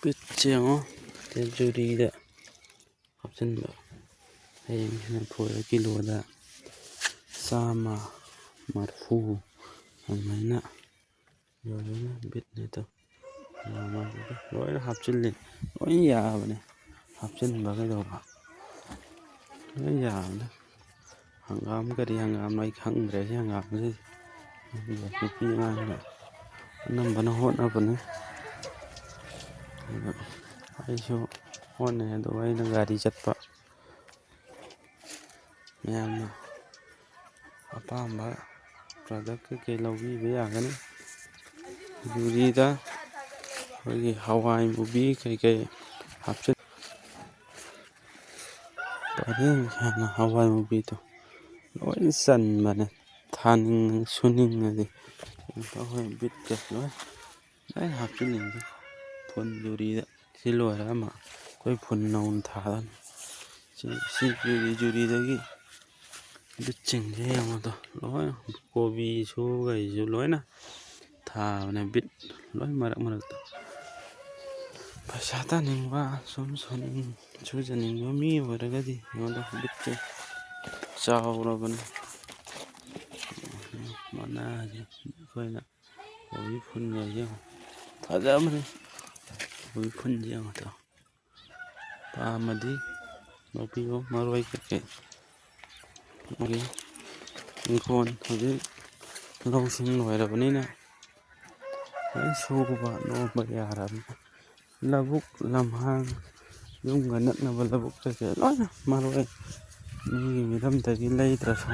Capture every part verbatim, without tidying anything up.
ꯕꯤꯠꯁꯦ ꯌꯦꯡꯉꯣ, ꯁꯦꯟꯆꯨꯔꯤꯗ ꯍꯥꯞꯆꯤꯟꯕ꯫ ꯍꯌꯦꯡꯁꯤꯅ ꯐꯣꯏꯔ ꯀꯤꯂꯣꯗ ꯆꯥꯝꯃ ꯃꯔꯤꯐꯨ ꯑꯗꯨꯃꯥꯏꯅ ꯌꯣꯜꯂꯤꯅ ꯕꯤꯠꯅꯦ ꯑꯗꯣ꯫ ꯂꯣꯏꯅ ꯍꯥꯞꯆꯤꯜꯂꯤ, ꯂꯣꯏ ꯌꯥꯕꯅꯦ ꯍꯥꯞꯆꯤꯟꯕ ꯀꯩꯗꯧꯕ, ꯂꯣꯏ ꯌꯥꯕꯅꯦ꯫ ꯍꯪꯒꯥꯝ ꯀꯔꯤ ꯍꯪꯒꯥꯝꯅꯣ ꯑꯩ ꯈꯪꯗ꯭ꯔꯦ꯫ ꯁꯤ ꯍꯪꯒꯥꯝꯁꯤ ꯅꯨꯄꯤ ꯑꯉꯥꯡꯅ ꯑꯅꯝꯕꯅ ꯍꯣꯠꯅꯕꯅꯤ꯫ ꯑꯗꯨ ꯑꯩꯁꯨ ꯍꯣꯠꯅꯩ, ꯑꯗꯨꯒ ꯑꯩꯅ ꯒꯥꯔꯤ ꯆꯠꯄ꯫ ꯃꯌꯥꯝꯅ ꯑꯄꯥꯝꯕ product ꯀꯩꯀꯩ ꯂꯧꯕꯤꯕ ꯌꯥꯒꯅꯤ꯫ ꯌꯨꯔꯤꯗ ꯑꯩꯈꯣꯏꯒꯤ ꯍꯋꯥꯏ ꯃꯨꯕꯤ ꯀꯩꯀꯩ ꯍꯥꯞꯆꯤꯟ-, ꯄꯔꯦꯡ ꯁꯥꯅ ꯍꯋꯥꯏ ꯃꯨꯕꯤꯗꯣ ꯂꯣꯏ ꯆꯟꯕꯅꯦ꯫ ꯊꯥꯅꯤꯡ ꯁꯨꯅꯤꯡꯉꯗꯤ ꯑꯩꯈꯣꯏ ꯕꯤꯠꯇ ꯂꯣꯏ, ꯂꯣꯏ ꯍꯥꯞꯆꯤꯟꯅꯤꯡꯉꯤ꯫ ꯐꯨꯜ ꯌꯨꯔꯤꯗ ꯁꯤ ꯂꯣꯏꯔꯒ ꯑꯃ ꯑꯩꯈꯣꯏ ꯐꯨꯜ ꯅꯧꯅ ꯊꯥꯗꯣꯏꯅꯤ꯫ ꯁꯤ, ꯁꯤ ꯌꯨꯔꯤ, ꯌꯨꯔꯤꯗꯒꯤ ꯕꯤꯠꯁꯤꯡꯁꯦ ꯌꯦꯡꯉꯣꯗꯣ, ꯂꯣꯏ ꯀꯣꯕꯤꯁꯨ ꯀꯩꯁꯨ ꯂꯣꯏꯅ ꯊꯥꯕꯅꯦ꯫ ꯕꯤꯠ ꯂꯣꯏ ꯃꯔꯛ ꯃꯔꯛꯇ ꯄꯩꯁꯥ ꯇꯥꯅꯤꯡꯕ, ꯁꯨꯝ ꯁꯨꯅꯤꯡ-, ꯁꯨꯖꯅꯤꯡꯕ ꯃꯤ ꯑꯣꯏꯔꯒꯗꯤ ꯌꯦꯡꯉꯣꯗꯣ, ꯕꯤꯠꯁꯦ ꯆꯥꯎꯔꯕꯅꯦ꯫ ꯃꯅꯥꯁꯦ ꯑꯩꯈꯣꯏꯅ ꯀꯣꯕꯤ ꯐꯨꯟꯒꯁꯦ ꯌꯦꯡꯉꯣ꯫ ꯐꯖꯕꯅꯤ꯫ ꯀꯣꯕꯤ ꯐꯨꯟꯁꯦ ꯌꯦꯡꯉꯣ ꯇꯣ꯫ ꯄꯥꯝꯃꯗꯤ ꯂꯧꯕꯤꯌꯣ꯫ ꯃꯔꯣꯏ ꯀꯩꯀꯩ꯫ ꯑꯩꯈꯣꯏꯒꯤ ꯏꯪꯈꯣꯜ ꯍꯧꯖꯤꯛ ꯂꯧꯁꯤꯡ ꯂꯣꯏꯔꯕꯅꯤꯅ ꯂꯣꯏ ꯁꯨꯕ ꯅꯣꯝꯕ ꯌꯥꯔꯕꯅꯤ꯫ ꯂꯧꯕꯨꯛ ꯂꯝꯍꯥꯡ, ꯌꯨꯝꯒ ꯅꯛꯅꯕ ꯂꯧꯕꯨꯛ ꯀꯩꯀꯩ ꯂꯣꯏꯅ ꯃꯔꯣꯏ꯫ ꯃꯤꯒꯤ ꯃꯤꯔꯝꯗꯒꯤ ꯂꯩꯗ꯭ꯔꯁꯨ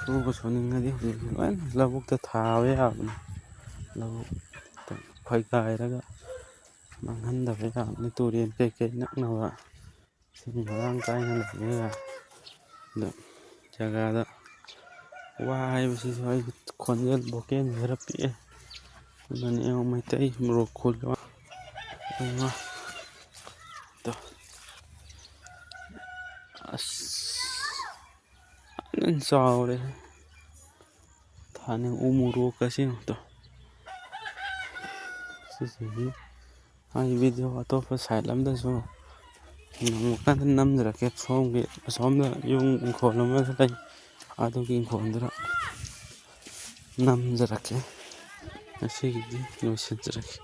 ꯁꯨꯕ ꯁꯨꯅꯤꯡꯉꯗꯤ ꯍꯧꯖꯤꯛ ꯂꯣꯏꯅ ꯂꯧꯕꯨꯛꯇ ꯊꯥꯕ ꯌꯥꯕꯅꯤ꯫ ꯂꯧꯕꯨꯛꯇ ꯈꯣꯏꯒꯥꯏꯔꯒ ꯃꯥꯡꯍꯟꯗꯕ ꯌꯥꯕꯅꯤ꯫ ꯇꯨꯔꯦꯟ ꯀꯩꯀꯩ ꯅꯛꯅꯕ, ꯏꯁꯤꯡ ꯃꯔꯥꯡ ꯀꯥꯏꯅ ꯂꯩꯕ ꯌꯥꯏ꯫ ꯑꯗꯣ ꯖꯒꯥꯗ ꯋꯥ ꯍꯥꯏꯕꯁꯤꯁꯨ ꯑꯩꯒꯤ ꯈꯣꯟꯖꯦꯜ ꯚꯣꯀꯦꯜ ꯈꯔ ꯄꯤꯛꯑꯦ꯫ ꯑꯗꯨꯅꯤ ꯌꯦꯡꯉꯣ, ꯃꯩꯇꯩ ꯃꯣꯔꯣꯛ ꯈꯨꯜꯂꯣ꯫ ꯌꯦꯡꯉꯣ꯫ ꯑꯗꯣ ꯑꯁ, ꯐꯖꯅ ꯆꯥꯎꯔꯦ꯫ ꯊꯥꯅꯤꯡ ꯎ ꯃꯣꯔꯣꯛꯀꯁꯦ ꯌꯦꯡꯉꯣ ꯇꯣ꯫ ꯁꯤꯁꯤꯒꯤ ꯑꯩ ꯚꯤꯗꯤꯑꯣ ꯑꯇꯣꯞꯄ ꯁꯥꯏꯠ ꯑꯃꯗꯁꯨ ꯅꯣꯡꯃ ꯀꯥꯟꯗ ꯅꯝꯖꯔꯛꯀꯦ꯫ ꯁꯣꯝꯒꯤ ꯑꯁꯣꯝꯗ ꯌꯨꯝ ꯏꯪꯈꯣꯜ ꯑꯃꯁꯨ ꯂꯩ, ꯑꯗꯨꯒꯤ ꯏꯪꯈꯣꯜꯗꯨꯗ ꯅꯝꯖꯔꯛꯀꯦ꯫ ꯉꯁꯤꯒꯤꯗꯤ ꯂꯣꯏꯁꯤꯟꯖꯔꯒꯦ꯫